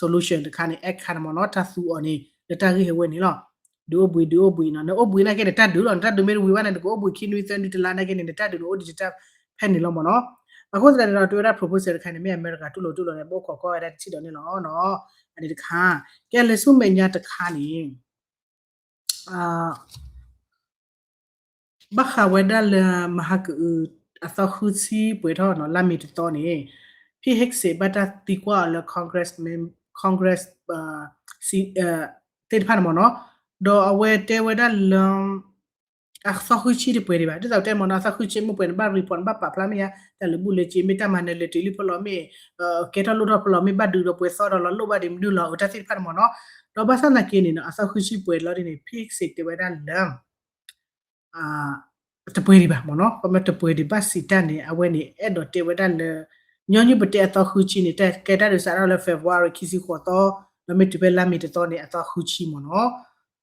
Solution တခါန့ၣ် act တခါန့ၣ်မ့ၢ်နီၤ, တၢ်သူအီၤန့ၣ် လၢတၢ်ဂ့ၢ်ဟဲဝဲန့ၣ်လီၤ. ဒုးအိၣ်ဘှံး ဒုးအိၣ်ဘှံးနီၤ, နအိၣ်ဘှံးနာ်က့န့ၣ် တၢ်ဒုးလီၤ, နတၢ်ဒုးမ့ၢ်တဝံၤဘၣ်န့ၣ် နကအိၣ်ဘှံးခံနွံသၢနွံတလါနာ်က့န့ၣ် နတၢ်ဒုးန့ၣ်အိၣ်ဒံးတၢ်ဖဲန့ၣ်လီၤမ့ၢ်နီၤ. အဃိသတးန့ၣ်ဒီး တဲဝဲဒၣ် proposal တခါန့ၣ် မ့ၢ်အမဲရကၤတူၢ်လိာ်တူၢ်လိာ်န့ၣ် ပအိၣ်ခိးကွၢ်ဝဲဒၣ်တထံၣ်ဒီးန့ၣ်လီၤနီၤ. အန့ၣ်တခါ, ကဲလၢဆူမဲာ်ညါတခါန့ၣ် ဘၣ်ဃးဝဲဒၣ်လၢ မဟါကအု အသီဃုဆံပှဲၤထီၣ်နီၤ လါမ့ၤတသီန့ၣ် Pete Hegseth ဘၣ်တၢ်သံကွၢ်အီၤလၢ Congress, Congress သ့ၣ်တဖၣ်န့ၣ်မ့ၢ်နီၤ, ဒီးအဝဲတဲဝဲဒၣ်လၢ အသီဃုဆံတပှဲၤဒံးဘၣ်, ဒ်သိးတဲမ့ၢ်နီၤ အသီဃုဆံမ့ၢ်ပှဲၤန့ၣ် ဘၣ် report ဘၣ်ပာ်ဖျါမ့ၢ်ဧါ, တၢ်လၢဘူၣ်လၢက့ မ့ၢ်တၢ်မၤနၢၤလၢတုၤလံဖဲလီၤ မ့ၢ် ကဲထီၣ်လိၣ်ထီၣ်ဖဲလီၤ မ့ၢ်ဘၣ်ဒုးဒီးပှဲၤသီဒီးလီၤလိၣ်ဘၣ်ဒံးမနုၤလီၤ အတၢ်သ့ၣ်တဖၣ်န့ၣ်မ့ၢ်နီၤ. ဒီးဘၣ်ဆၣ်သနာ်က့န့ၣ်နီၤ အသီဃုဆံပှဲၤလီၤဒ်န့ၣ် Pete Hegseth တဲဝဲဒၣ်လၢ တပှဲၤဒံးဘၣ်မ့ၢ်နီၤ, ခီမ့ၢ်တပှဲၤဒံးဘၣ်စံးတၢ်န့ၣ် အဝဲန့ၣ် အဲၣ်ဒိးတဲဝဲဒၣ်လၢ ညီနုၢ်ပတဲအသီဃုဆံန့ၣ် တၢ်ကဲတၢ်ဒုးစးထီၣ်လၢ February ခံဆံဃိးသီ, ဒီးမ့ၢ်တုၤဖဲလါမ့ၤတသီန့ၣ် အသီဃုဆံမ့ၢ်နီၤ.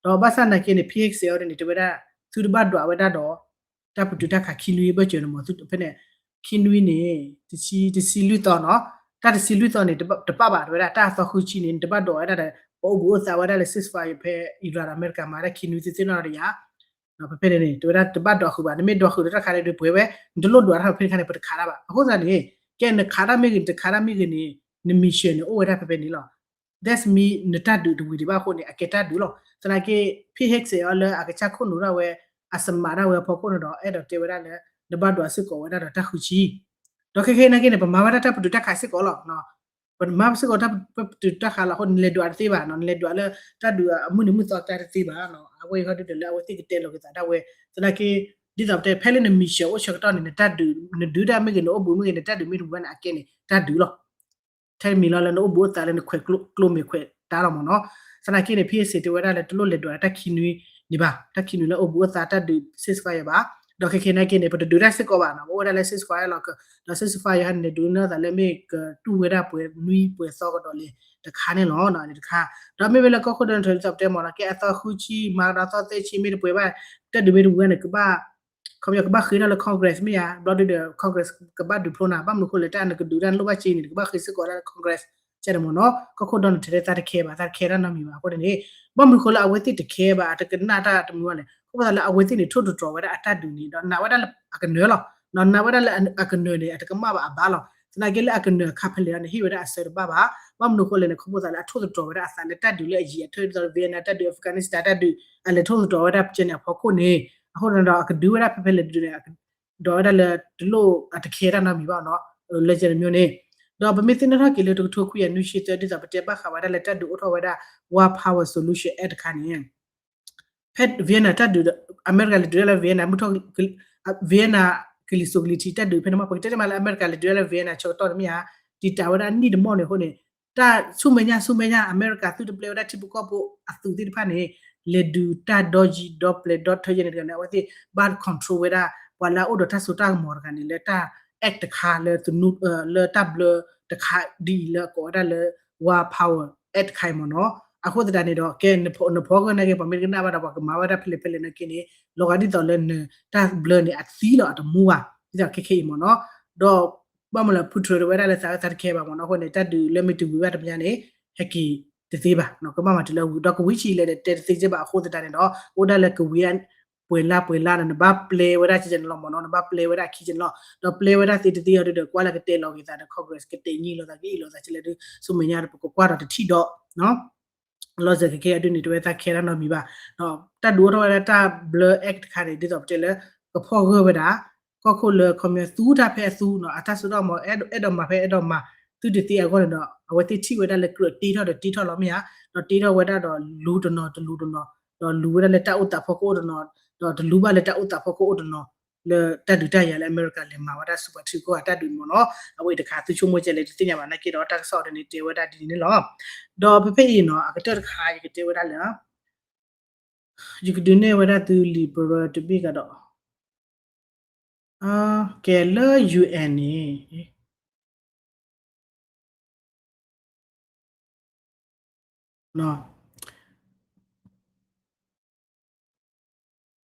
ဒီးဘၣ်ဆၣ်သနာ်က့န့ၣ် Pete Hegseth အီၤဒ်န့ၣ် တဲဝဲဒၣ် သုတဘၣ်ဒွးဝဲဒၣ်ဒီး တၢ်ပတုာ်တၢ်ခးခံနွံဘၢၣ်စၢၤန့ၣ်မ့ၢ် ဖဲန့ၣ် ခံနွံန့ၣ် တဆံ တဆံလွံၢ်သီနီၤ, တၢ်တဆံလွံၢ်သီန့ၣ် တပာ်ဘၣ်တဲဝဲဒၣ် တၢ်အသီဃုဆံန့ၣ် နတဘၣ်ဒွးဝဲဒၣ်ဒီး ပအိၣ်ဘှံးအိၣ်သါဝဲဒၣ်လၢ ceasefire ဖဲ Iran ဒီးအမဲရကၤမၤတၢ်ခံနွံသ့ၣ်သ့ၣ်နီၣ်ဒီးယၤ ဖဲဖဲန့ၣ်န့ၣ် တဲဝဲဒၣ်တဘၣ်ဒွးဃုာ်ဘၣ်, နမ့ၢ်ဒွးဃုာ်ဒီးတၢ်ခါန့ၣ် ဒုးပှဲၤဝဲ, နတလိၣ်ဒွးတၢ်ဖဲဖဲတခါန့ၣ် ပတခးတၢ်ဘၣ်. အဃိသတးန့ၣ် ကဲနခးတၢ်မ့ၢ်ဂ့ၤ နတခးတၢ်မ့ၢ်ဂ့ၤန့ၣ် န mission န့ၣ် အိၣ်ဝဲဒၣ်ဖဲဖဲန့ၣ်လီၤ. That's mean နတၢ်ဒုးတဝံၤဒံးဘၣ်အဃိန့ၣ် အကဲတၢ်ဒုးလီၤ. သနာ်က့ Pete Hegseth အီၤလၢအကစၢ်ခိၣ်နူာ်ဒၣ်ဝဲ အစမးဒၣ်ဝဲအဖီခိၣ်န့ၣ်ဒီး အဲၣ်ဒိးတဲဝဲဒၣ်လၢ နဘၣ်ဒွးစ့ၢ်ကီးဝဲဒၣ်ဒီးတၢ်ဃုဆံ ဒီးခဲခဲအံၤနာ်က့န့ၣ် ပမၤဝဲဒၣ်တၢ်ပတုာ်တၢ်ခးစ့ၢ်ကီးလီၤ. ပမၤစ့ၢ်ကီးတၢ်ပတုာ်တၢ်ခးလီၤအဃိ နလဲၤဒွးတသ့ဘၣ်နီၤ, နလဲၤဒွးလၢတၢ်ဒုးအမုၢ်နံၤမုၢ်သီကျါတသ့ဘၣ်နီၤ. အဝဲအံၤဟီဒုဒီးလၢအဝဲသ့ၣ်ကတဲလီၤက့ၤသးဒၣ်ဝဲ, သနာ်က့ ဒ်သိးပတဲ ဖဲလၢန mission အိၣ်ဆၢကတီၢ်န့ၣ် နတၢ်ဒုး နဒုးတၢ်မ့ၢ်ဂ့ၤ နအိၣ်ဘှံးမ့ၢ်ဂ့ၤ နတၢ်ဒုးမ့ၢ်တဝံၤဘၣ်န့ၣ် အကဲန့ၣ် တၢ်ဒုးလီၤ. ထဲမံၤလီၤလၢနအိၣ်ဘှံးအိၣ်သါလၢနခွဲးကျိမ့ၢ်ခွဲးတၢ်လီၤမ့ၢ်နီၤ. သနာ်က့န့ၣ် Pete Hegseth တဲဝဲဒၣ်လၢ တလိၣ်လဲၤဒွးတၢ်ခံနွံန့ၣ်ဘၣ်, တၢ်ခံနွံလၢအိၣ်ဘှံးအိၣ်သါတၢ်ဒုး ceasefire ဘၣ်. ဒီးခဲခဲနာ်က့န့ၣ် ပတဒုးတၢ်စ့ၢ်ကီးဘၣ်နီၤ, ပအိၣ်ဝဲဒၣ်လၢ ceasefire လီၤက, ဒီး ceasefire ဟဲန့ၣ် ဒုးနၢ်သးလၢမ့ၢ်ကတူၢ်ဝဲဒၣ်ပှဲၤနွံပှဲၤသီကဒီးလံတခါန့ၣ်လီၤ. တခါ, ဒီးမ့မ့ၢ်လၢကီၢ်ခိၣ်ဒီးနထၢၣ်ဒ်သိးပတဲမ့ၢ်နီၤ, ကဲအသီဃုဆံ မၤကဒီးသီသၢဆံမ့ၢ်တပှဲၤဘၣ်, တၢ်ဒုးမ့ၢ်တဝံၤဘၣ်န့ၣ် ကဘၣ် ခီပညီကဘၣ်ဃ့ထီၣ်လၢ Congress မ့ၢ်ဧါ, ဘျီဒုဒီး Congress ကဘၣ်ဒုးဖျိနၤ, ဘၣ်မနုၤဃိလဲၣ် တၢ်နကဒုးတၢ်နလိၣ်ဘၣ်စ့န့ၣ် နကဘၣ်ဃ့စ့ၢ်ကီးဒၣ်လၢ Congress ကဲန့ၣ်မ့ၢ်နီၤ. ကီၢ်ခိၣ်ဒီးနထၢၣ်ဒ်သးတခဲဘၣ်, သးတခဲတၢ်နီတမံၤဘၣ်အဃိန့ၣ်, ဘၣ်မနုၤဃိလၢအဝဲသ့ၣ်တခဲဘၣ်, တကနၣ်တၢ်တမုာ်ဘၣ်လဲၣ်, ခီဖျိလၢအဝဲသ့ၣ်န့ၣ် ထိၣ်သတြီၤဝဲဒၣ်အတၢ်ဒုးန့ၣ် ဒီးနာ်ဝဲဒၣ်လၢအကနၢၤလီၤ. ဒီးနာ်ဝဲဒၣ်လၢအကနၢၤန့ၣ် အတကမၣ်ဘၣ်အဘၣ်လီၤ. သနာ်က့လၢအကနၢၤအခါဖဲလဲၣ်န့ၣ် ဟ့ၣ်ဝဲဒၣ်အဆၢတဘၣ်ဘၣ်. ဘၣ်မနုၤဃိလဲၣ်န့ၣ် ခီဖျိလၢအထိၣ်သတြီၤဝဲဒၣ်အသးလၢတၢ်ဒုးလၢအယံၤအထၢၣ်ဒ်သိး Vietnam တၢ်ဒုး Afghanistan တၢ်ဒုး အလဲၤထိၣ်သတြီၤဝဲဒၣ်ကဲန့ၣ်အဖီခိၣ်န့ၣ်, အဃိန့ၣ်ဒီးအကဒုးဝဲဒၣ်ဖဲဖဲလဲၣ်ဒုးန့ၣ် ဒီးဝဲဒၣ်လၢတလိၣ်အတခဲတၢ်နီတမံၤဘၣ်နီၤ, လၢကဲန့ၣ်မ့ၢ်န့ၣ်, ဒီးပမ့ၢ်သ့ၣ်နီၣ်ထီၣ်က့ၤလၢတကထိခွံကယၤနွံဆံသၢ ဒ်သိးပတဲဘၣ်ဃးဝဲဒၣ်လၢတၢ်ဒုးအိၣ်ထီၣ်ဝဲဒၣ် One Power Solution Act တခါန့ၣ်, ဖဲ Vietnam တၢ်ဒုးဒီး အမဲရကၤလဲၤဒုးတၢ်လၢ Vietnam မုၢ်ထီၣ် Vietnam ကလံၤစိးကလံၤထံးတၢ်ဒုးဖဲန့ၣ်မ့ၢ် ပကတဲတမံၤလၢအမဲရကၤလဲၤဒုးတၢ်လၢ Vietnam ဆၢကတီၢ်န့ၣ်မ့ၢ်ဧါ, တံာ်တာ်ဝဲဒၣ်နံၣ်တမီၢ်န့ၣ်အဃိန့ၣ်, တၢ်ဆူမဲာ်ညါဆူမဲာ်ညါ အမဲရကၤသုတပျဲဝဲဒၣ်ထံဖိကီၢ်ဖိအသုးသ့ၣ်တဖၣ်န့ၣ်, လဲၤဒုးတၢ်ဒီယံၤဒီပျဲၤဒီထၢယဲၢ်န့ၣ်တဂၤန့ၣ် အဝဲသ့ၣ်ဘၣ် control ဝဲဒၣ် ပှၤလၢအအိၣ်ဒီးတၢ်စိတၢ်ကမီၤတဂၤန့ၣ် လၢတၢ် act တခါလၢ လၢတၢ်ဘျၢတခါဒ်အံၤလၢအကိးဝဲဒၣ်လၢ One Power Act တခါအံၤမ့ၢ်နီၤ. အဃိသတးန့ၣ်ဒီး ကဲနဖီဂၢၢ်နာ်က့ ပှၤမ့ၢ်တကနၣ်ဘၣ်ဒီး ပှၤကမၤဝဲဒၣ်ဖဲလဲၣ်ဖဲလဲၣ်နာ်က့န့ၣ် လီၤဂာ်ဒ်သိးလၢနတၢ်ဘျၢန့ၣ် အသံလီၤအတမူဘၣ်, ဒ်သိးခဲခဲအံၤမ့ၢ်နီၤ. ဒီး ဘၣ်မနုၤလဲၣ် ဖုထြၢးတဲဝဲဒၣ်လၢသးဝဲသးတခဲဘၣ်မ့ၢ်နီၤ, အဃိန့ၣ် တၢ်ဒုးလၢမ့ၢ်တဝံၤဘၣ်တမံၤန့ၣ် ဟဲက့ၤတသ့ဘၣ်, ကဘၣ်မၤတုၤလၢဝံၤ ဒီးကဝံၤဆံးလဲၣ်ဒီးတဲတသ့က့ဘၣ်အဃိသတးန့ၣ်ဒီး အိၣ်ဒၣ်လၢကဝံၤဒၣ် ပှဲၤလါပှဲၤလါန့ၣ် နဘၣ်ပျဲဝဲဒၣ်ကဲန့ၣ်လီၤမ့ၢ်နီၤ, နဘၣ်ပျဲဝဲဒၣ်ခံကဲန့ၣ်လီၤ. ဒီးပျဲဝဲဒၣ်သ့တသ့အီၤဒုဒီး ကွၢ်လၢကတဲလီၤက့ၤသးဒီး Congress ကတဲာ်ညှိလိာ်သးက့ၤအ့ၣ်လိာ်သးကလဲၣ်ဒု ဆူမဲာ်ညါဒီး ပကကွၢ်ဒီးတထံၣ်ဒီး လီၤစဲၤခဲခဲအဒုန့ၣ် တဲဝဲသးခဲတၢ်နီတမံၤဘၣ်, တၢ်ဒုးအိၣ်ထီၣ်ဝဲဒၣ်တၢ်ဘျၢ act တခါန့ၣ် ဒ်သိးပတဲလၢ ကဖီၣ်ဂၢၢ်ဝဲဒၣ် ကီၢ်ခိၣ်လၢခီပညီသူတၢ်ဖဲအသူနီၤ, အတၢ်စိတၢ်ကမီၤ အဲၣ်ဒိးမၤဖဲအဲၣ်ဒိးမၤ သုတသ့အဂီၢ်န့ၣ်ဒီး အဝဲသ့ၣ်ထံၣ်ဝဲဒၣ်လၢကြၢးတ့ထီၣ်ဒီးတ့ထီၣ်လီၤမ့ၢ်ဧါ, ဒီးတ့ထီၣ်ဝဲဒၣ်ဒီးလူၤတနီၤတလူၤတနီၤ, ဒီးလူၤဝဲဒၣ်လၢတၢ်အိၣ်သးဖီခိၣ်အိၣ်တနီၤ, ဒီးတလူၤဘၣ်လၢတၢ်အိၣ်သးဖီခိၣ်အိၣ်တနီၤ, လၢတၢ်ဒုးတၢ်ယၤလၢအမဲရကၤလဲၤမၤဝဲဒၣ်ဆူပှၤထံကီၢ်အတၢ်ဒုးန့ၣ်မ့ၢ်နီၤ, အဝဲအံၤတခါ သုဆိကမိၣ်ကဲလဲၣ်တသ့ၣ်ညါဘၣ်နာ်က့ဒီး တၢ်ကစီၣ်ဒ်န့ၣ်တဲဝဲဒၣ်ဒ်န့ၣ်န့ၣ်လီၤ. ဒီးဖဲဖဲအံၤနီၤ အကတၢၢ်တခါ ယကတဲဝဲဒၣ်လၢ ယကဒုးနဲၣ်ဝဲဒၣ်သုလံာ်ပရၢတဘ့ၣ်ကဒီး ကဲလၢ UN န့ၣ်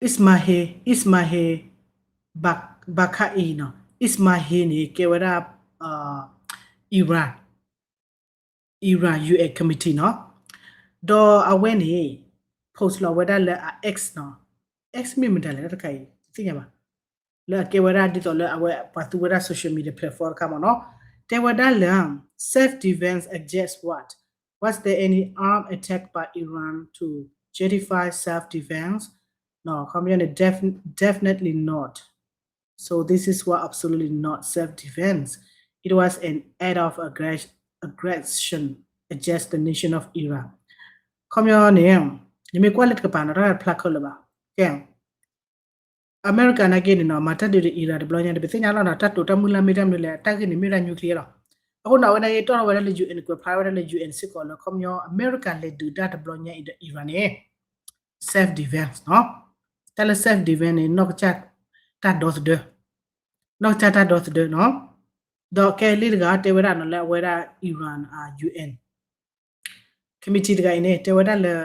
Ismail, Ismail Bak-, Bakaei နီၤ, Ismail န့ၣ် ကဲဝဲဒၣ် Iran, Iran U N committee နီၤ, ဒီးအဝဲန့ၣ် post လီၤဝဲဒၣ်လၢအ X နီၤ, X မ့ၢ်မတၤလဲၣ်တခါအံၤ တသ့ၣ်ညါဘၣ်, လၢအကဲဝဲဒၣ်ဒ်သိးလၢအဝဲပှၤသူဝဲဒၣ် social media platform တခါမ့ၢ်နီၤ, တဲဝဲဒၣ်လၢ self defense against what? Was there any arm attack by Iran to justify self defense? ခီပညီန့ၣ် def-, definitely not. So this is why absolutely not self-defense. It was an act of aggress-, aggression against the nation of Iran. ခီပညီန့ၣ် နမ့ၢ်ကွၢ်လၢတကပၤနီၤ တၢ်ဖျါခဲလၢာ်ဘၣ်. ကဲ အမဲရကၤနာ်က့န့ၣ်နီၤ မၤတၢ်ဒုးဒီး Iran တဘျီညါန့ၣ် ပသ့ၣ်ညါလီၤနီၤ တၢ်တိာ်တၢ်မုၢ်လၢ်မ့ၢ်တၢ်မနုၤလဲၣ် တၢ်ဂ့ၢ်န့ၣ်မ့ၢ်ဝဲဒၣ် nuclear လီၤ. အဃိန့ၣ် အဝဲနာ်က့တီၢ်ထီၣ်ဝဲဒၣ်လၢ U N ကွဲးဖျါဝဲဒၣ်လၢ U N စ့ၢ်ကီးလၢ ခီပညီ အမဲရကၤလဲၤဒုးတၢ်တဘျီညါအံၤဒီး Iran န့ၣ် self defense နီၤ. တၢ်လၢ self defense န့ၣ် နီၢ်ကစၢ်တၢ်ဒီသဒၢ, နီၢ်ကစၢ်တၢ်ဒီသဒၢနီၤ. ဒီးကဲလံတဂၤတဲဝဲဒၣ်နီၤ လၢအဝဲဒၣ် Iran U N committee တဂၤအံၤန့ၣ် တဲဝဲဒၣ်လၢ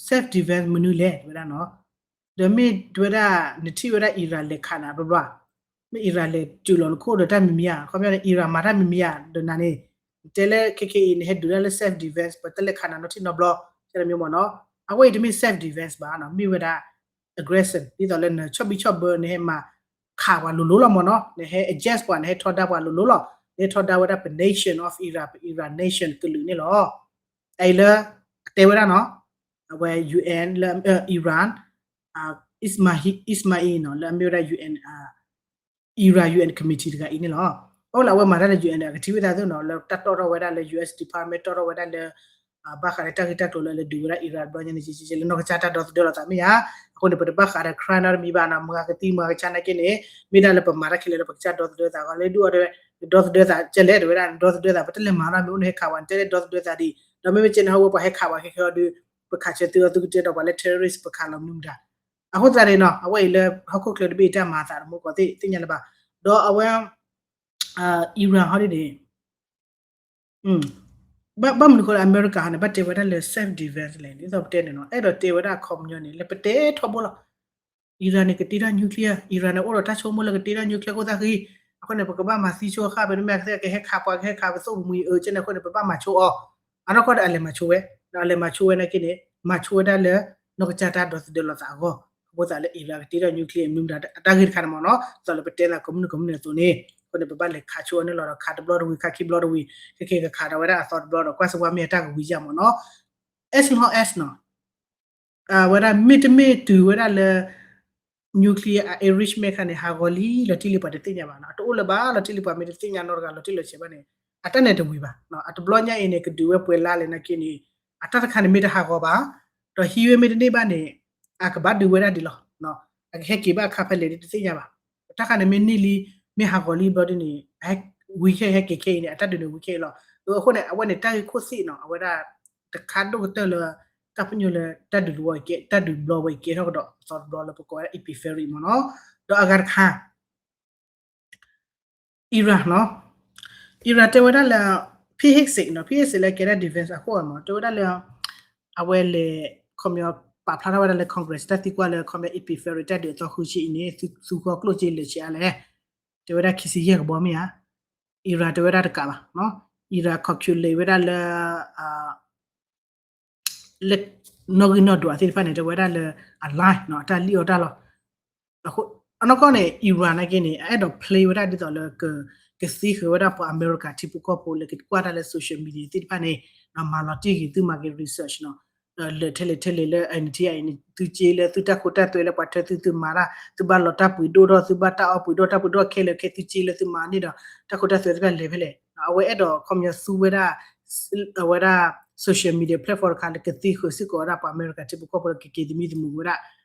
self defense မနုၤလဲၣ် တဲဝဲဒၣ်နီၤ. ဒီးမ့ၢ်တဲဝဲဒၣ် နထံၣ်ဝဲဒၣ် Iran လဲၤခးနၤဘျီဘျီ, မ့ၢ် Iran လဲၤတုၤလီၤနခိၣ်ဒီးတၢ်မံၤမံၤဧါ, ခီပညီန့ၣ် Iran မၤတၢ်မံၤမံၤဧါ, ဒီးနၤန့ၣ် နတဲလၢခဲခဲအံၤ နဟဲဒုးတၢ်လၢ self defense ပတလဲၤခးနၤနီတထံၣ်နီတဘျီ, ကဲတမံၤမ့ၢ်နီၤ. အဝဲအံၤတမ့ၢ် self defense ဘၣ်နီၤ, မ့ၢ်ဝဲဒၣ် aggressive ဒ်သိးလၢနဆီၣ်ဘံၣ်ဆီၣ်ဘၢ နဟဲမၤခးပှၤလိၤလိၤလီၤမ့ၢ်နီၤ, နဟဲ against ပှၤ နဟဲထီဒါပှၤလိၤလိၤလီၤ, နဟဲထီဒါဝဲဒၣ်ပ nation of Iran ပ Iran nation ကလုာ်န့ၣ်လီၤ. အအံၤလၢ အတဲဝဲဒၣ်နီၤ, အဝဲ U N လၢ Iran, Ismail, Ismail နီၤ လၢအမ့ၢ်ဝဲဒၣ် U N, Iran U N committee တဂၤအံၤန့ၣ်လီၤ. အိၣ်လၢအဝဲမၤတၢ်လၢ U N န့ၣ် အကထံၣ်ဝဲသးသိးနီၤ လၢတၢ်တီၣ်ထီၣ်ဝဲဒၣ်လၢ U S Department တီၣ်ထီၣ်ဝဲဒၣ်လၢ ဘၣ်ဃးဒီးတၢ်ဂ့ၢ်တၢ်ကျိၤလၢလဲၤဒုးဝဲဒၣ် Iran တဘျီညါန့ၣ် ကဲကဲလၢနီၢ်ကစၢ်တၢ်ဒီသဒၢလိာ်သးမ့ၢ်ဧါ. အဃိန့ၣ် ပတဘၣ်ဃးဒီး crime နီတမံၤဘၣ်နီၤ, မုၢ်ဂၤကသံမုၢ်ဂၤကဆါနာ်က့န့ၣ် မ့ၢ်ဒၣ်လၢပမၤတၢ်ခဲလၢာ်လၢပကစၢ်ဒီသဒၢသးအဂီၢ် လၢဒုးအီၤဒီး နဒီသဒၢသးကဲလဲၣ် တဲဝဲဒၣ် နဒီသဒၢသး ပတလဲၤမၤနီတမံၤ အိၣ်နဟဲခးပှၤ နတဲလၢဒီသဒၢသးဒံး ဒီးမ့မ့ၢ်ကဲန့ၣ် ဟီဝဲပှၤဟဲခးပှၤခဲခဲအီၤဒုး ပခးဆၢသုအီၤ သုကတဲဒီးပှၤလၢ terrorist ပခးလီၤမနုၤမတၤ. အဃိသတးန့ၣ်နီၤ အဝဲအံၤလၢဟီၣ်ခိၣ်ချၢတဘ့ၣ်တၢ်မၤအသးတမူကီးသ့ၣ်ညါလၢၤဘၣ်. ဒီးအဝဲ Iran ဟီဒ်န့ၣ် ဘၣ်မနုၤဃိလၢအမဲရကၤဟီန့ၣ် ဘၣ်တဲဝဲဒၣ်လၢ self defense လဲၣ် ဒ်သိးပတဲန့ၣ်နီၤ အဲၣ်ဒိးတဲဝဲဒၣ်အခီပညီန့ၣ် လၢပတဲထီဘိလီၤ. Iran န့ၣ် ကတ့ထီၣ် nuclear, Iran န့ၣ် အိၣ်ဒီးတၢ်ဆိကမိၣ်လၢကတ့ထီၣ် nuclear ခိၣ်သၣ်ဃံ, အဃိန့ၣ် ပကဘၣ်မၤသံဆိအဃၣ် ပမ့ၢ်ကသ့ကဟဲခးပှၤ ကဟဲခးပသိၣ်ပမှံၤအၢကဲန့ၣ်အဃိန့ၣ် ပဘၣ်မၤဆိအီၤ. အနီၢ်ကီၢ်ဒီးအလဲၤမၤဆိဝဲ, ဒီးအလဲၤမၤဆိဝဲနာ်က့န့ၣ် မၤဆိဝဲဒၣ်လၢ နီၢ်ကစၢ်တၢ်ဒီသဒၢလိာ်သးအဂီၢ်, အဃိသတးလၢ Iran ကတ့ထီၣ် nuclear မနုၤမတၤ အတၢ်ဂ့ၢ်တခါန့ၣ်မ့ၢ်နီၤ ဒ်သိးလၢပတဲသးကိးမုၢ်နံၤကိးမုၢ်နံၤအသိးန့ၣ် အဃိန့ၣ် ပဘၣ်လဲၤခးဆိအီၤန့ၣ်လီၤ ဒီးခးတဘျီတဝံၤ ခးခံဘျီတဝံၤ ခဲကဲကခးဒီးဝဲဒၣ်အသီတဘျီဒီး ကွၢ်စ့ၢ်ကီးမ့ၢ်အတၢ်ကဝံၤယါမ့ၢ်နီၤ. As long as နီၤ ဝဲဒၣ်မ့တမ့ၢ်တုၤဝဲဒၣ်လၢ nuclear enrichment ခါန့ၣ် ဟးဂီၤလံ လီၤတံၢ်လံပှၤတသ့ၣ်ညါဘၣ်နီၤ, အတအိၣ်လၢၤဘၣ် လီၤတံၢ်လံပှၤမ့ၢ်တသ့ၣ်ညါနီတဂၤ လီၤတံၢ်လီၤဆဲးဘၣ်န့ၣ် အတၢ်န့ၣ်တဝံၤဘၣ်. အတဘျီညါအံၤန့ၣ် ကဒုးဝဲပှဲၤလါလဲၣ်နာ်က့န့ၣ် အတၢ်တခါန့ၣ်မ့ၢ်တဟးဂီၤဘၣ် ဒီးဟံးဝဲမ့ၢ်တန့ၢ်ဘၣ်န့ၣ် အကဘၣ်ဒုးဝဲဒၣ်ဒ်လီၤ. အကဟဲက့ၤဘၣ်အခါဖဲလဲၣ်ဒ်တသ့ၣ်ညါဘၣ်. တၢ်ခါန့ၣ်မ့ၢ်န့ၢ်လံ မ့ၢ်ဟးဂီၤလံဘျီဒ်န့ၣ် ဝံၤခဲအံၤဟဲက့ၤခဲအံၤန့ၣ် အတၢ်ဒုးန့ၣ်ဝံၤခဲအံၤလီၤ. အဃိန့ၣ် အဝဲန့ၣ် တၢ်ဂ့ၢ်ခိၣ်သ့ၣ်နီၤ အဝဲဒၣ် တခါဒိၣ်ကတၢၢ်လၢ တၢ်ပညိၣ်လၢ တၢ်ဒုးလီၤဝဲကဲ တၢ်ဒုးဘျီဝဲကဲထီၣ်ကဒီးအသီတဘျီလၢပကိးဝဲဒၣ် Epiphery မ့ၢ်နီၤ. ဒီးအဂၤတခါ Iran နီၤ Iran တဲဝဲဒၣ်လၢ Pete Hegseth နီၤ Pete Hegseth လၢကဲဒၣ် defense အခိၣ်အမ့ၢ် တဲဝဲဒၣ်လၢ အဝဲလဲၤ ခီပညီ ပာ်ဖျါထီၣ်ဝဲဒၣ်လၢ Congress တၢ်သံကွၢ်လၢ ခီပညီ Epiphery တၢ်ဒုးအသီဃုဆံအံၤန့ၣ် သုဃီကျိၣ်စ့လဲၤဆံးအါလဲၣ် တဲဝဲဒၣ်ခံဆံယဲၢ်ကဘီမ့ၢ်ဧါ. Iran တဲဝဲဒၣ်တကးဘၣ် Iran calculate ဝဲဒၣ်လၢ လၢနီၣ်ဂံၢ်နီၣ်ဒွးသ့ၣ်တဖၣ်န့ၣ် တဲဝဲဒၣ်လၢ အ line နီၤ အတၢ်လံၣ်အီၣ်တၢ်လီၤ. အနီၢ်ကီၢ်န့ၣ် Iran နာ်က့န့ၣ် အအဲၣ်ဒိး play ဝဲဒၣ်ဒ်သိးလၢ ကသံဃုာ်ဝဲဒၣ်ပှၤအမဲရကၤထံဖိကီၢ်ဖိလၢကကွၢ်တၢ်လၢ social media သ့ၣ်တဖၣ်န့ၣ် မၤလီၤတံၢ်ဂ့ၤ သုမၤက့ၤ research နီၤ လၢထဲလဲၣ်ထဲလဲၣ်လၢ အံၤန့ၣ် သုစ့လၢသုတၢ်ခိတၢ်သွဲလၢပှၤထၢသု သုမၤတၢ် သုဘၣ်လီၤတၢ်ပှ့ၤဒိၣ်ထီၣ် သုဘၣ်တၢ်အီၣ်ပှ့ၤဒိၣ် တၢ်ပှ့ၤဒိၣ်ခဲလၢာ်ခဲ သုစ့လၢသုမၤန့ၣ်ဒီး တၢ်ခိတၢ်သွဲသ့ၣ်တဖၣ်လဲၤဖဲလဲၣ်. အဝဲအဲၣ်ဒိးခီပညီသူဝဲဒၣ် အဝဲဒၣ် social media platform တခါလၢကသံဃုာ်စ့ၢ်ကီးဝဲဒၣ်ပှၤအမဲရကၤထံဖိကီၢ်ဖိလၢကက့ၤသမံသမိးဝဲဒၣ် ခီပညီ တၢ်ဒုးတၢ်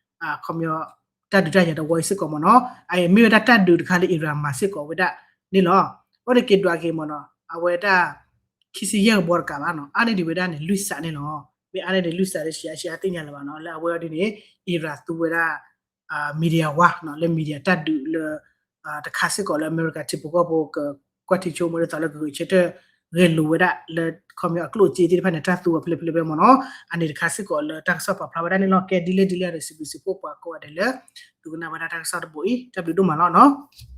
ယၤတဝီအံၤစ့ၢ်ကီးမ့ၢ်နီၤ. အအံၤမ့ၢ်ဝဲဒၣ်တၢ်ဒုးတခါလၢ Iran မၤစ့ၢ်ကီးဝဲဒၣ်န့ၣ်လီၤ. အဃိန့ၣ်က့ၤဒွးက့ၤမ့ၢ်နီၤ အဝဲဒၣ် ခံဆံယဲၢ်ကဘီတကးဘၣ်နီၤ အါန့ၢ်ဒံးဝဲဒၣ်န့ၣ် လွံၢ်စးန့ၣ်လီၤ. မ့ၢ်အါန့ၢ်ဒံးလွံၢ်စးလၢ ရှံအါရှံအါသ့ၣ်ညါလၢၤဘၣ်နီၤ လၢအဝဲအီၤဒ်န့ၣ် Iran သူဝဲဒၣ် media ဝါနီၤ လၢ media တၢ်ဒုးလၢ တခါစ့ၢ်ကီးလၢအမဲရကၤထံဖိကီၢ်ဖိကကွၢ်ထံဆိကမိၣ်ဒ်သိးလၢကဂဲၤဆၢထၢၣ် ဂဲၤလိာ်ဝဲဒၣ်လၢ ခီပညီအကျိၣ်အစ့သ့ၣ်တဖၣ်န့ၣ် တၢ်သူအီၤဖဲလဲၣ်ဖဲလဲၣ်ဖဲလဲၣ်မ့ၢ်နီၤ. အန့ၣ်တခါစ့ၢ်ကီးလၢတၢ်ကစီၣ်ပာ်ဖျါဝဲဒၣ်န့ၣ်လီၤ. ကဲဒ်လဲၣ်ဒ်လဲၣ်ဒီး စံးဘျုးစံးဖှိၣ်ပှၤကိးဂၤဒဲးလၢ ဒိကနၣ်ဝဲဒၣ်တၢ်ကစီၣ်တဘိအံၤ တၢ်ဘျုးဒိၣ်မးလီၤနီၤ.